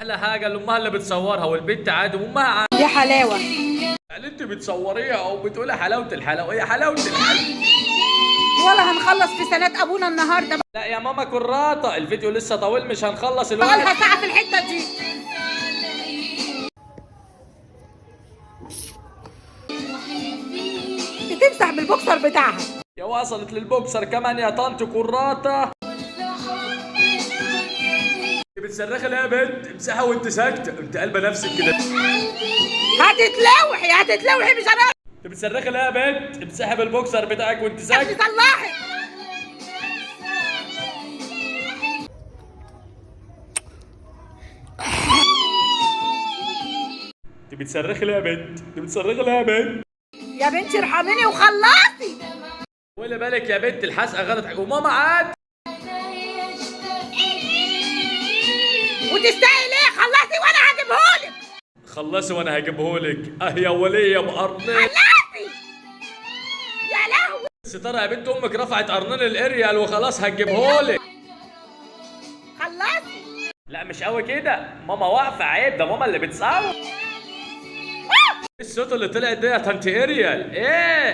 احلى حاجة اللي امها اللي بتصورها والبنت عادي وامها عادي. يا حلاوة. يعني انت بتصوريها او بتقولي حلاوة الحلاوة، هي حلاوة الحلاوة. ولا هنخلص في سنة ابونا النهارده. لا يا ماما كراطه، الفيديو لسه طويل مش هنخلص الوقت. بقالها ساعة في الحتة دي. بتمسح بالبوكسر بتاعها. يا وصلت للبوكسر كمان يا طنط كراطه. بتصرخي ليه يا بنت؟ امسحي وانت ساكته، انت قلبه نفسك كده. هتتلوحي هتتلوحي، مش هنعرف. انت بتصرخي ليه يا بنت؟ امسحي بالبوكسر بتاعك وانت ساكته. تصلحي. انت بتصرخي ليه يا بنت؟ انت بتصرخي ليه يا بنت؟ يا بنتي ارحميني وخلصي. ولا بالك يا بنت، الحسقه غلط وماما عاد. وتستاهل ايه؟ خلصي وانا هجيبهولك. خلصي وانا هجيبهولك. اه يا وليه بقرنين. خلصي يا لهوي. الستارة يا بنت امك رفعت قرنين الاريال وخلاص هتجيبهولك. خلصي. لا مش قوي كده، ماما واقفة، عيب ده ماما اللي بتصور. ايه الصوت اللي طلع ده يا طنط اريال؟ ايه؟